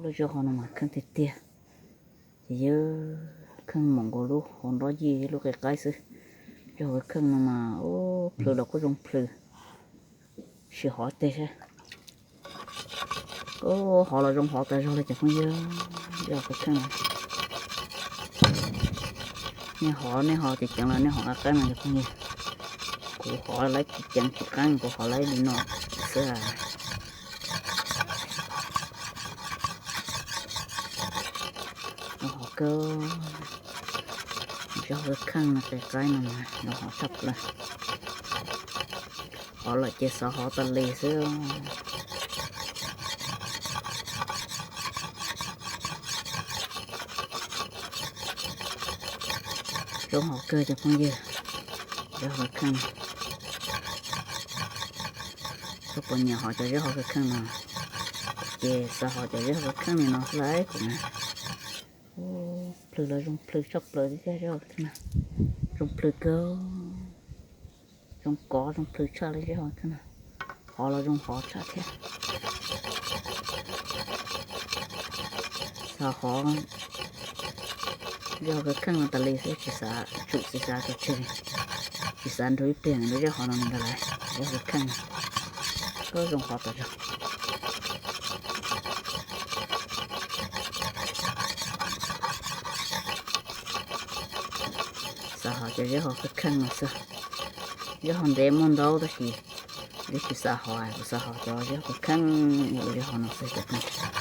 Lub zeb hov no mas kheej tiag tiag, ces yog kheej mus nkaus lub hauv nrob yij lub qe qaib xwb. Zeb hov kheej no mas plhws los kuj zoo plhws, sim hov teg saib. Hov los zoo hov tas zog li cov phooj ywg, zeb hov kheej no. Nej hov nej ho ceev ceev los nej hov qab qab no cov phooj ywg. Kuv hov laib tsis ceev tsis qeeb, kuv hov laib li no xwb. Zoo hov kawg, zeb hov kheej no qe qaib no mas zoo hov tshaj plaws. Hov lawm ces xav hov tas li xwb. Zoo hov kawg cov phooj ywg, zeb hov kheej. Koj puas nyiam hov cov zeb hov kheej no? Ces xav hov cov zeb hov kheej li no xwb lauj kuv na. Plhws los zoo plhws tshaj plaws thiab zeb hov kheej no. Zoo plhws kawg, zoo kov zoo plhws tshaj li zeb hov kheej no. Hov los zoo hov tshaj thiab. Xav hov zeb hov kheej no tas li xwb, tsis xav tsum tsis xav tso tseg li. Tsis xav nrug ib pliag nws lub zeb hov no ntag lauj, zeb hov kheej no. Koj zoo hov tas zog. Xav hov cov zeb hov kheej kheej no xwb. Zeb hov ntev muaj ntau tab sis kuv tsis xav hov, kuv xav hov cov zeb hov kheej kheej ua li zeb hov no xwb cov phooj ywg.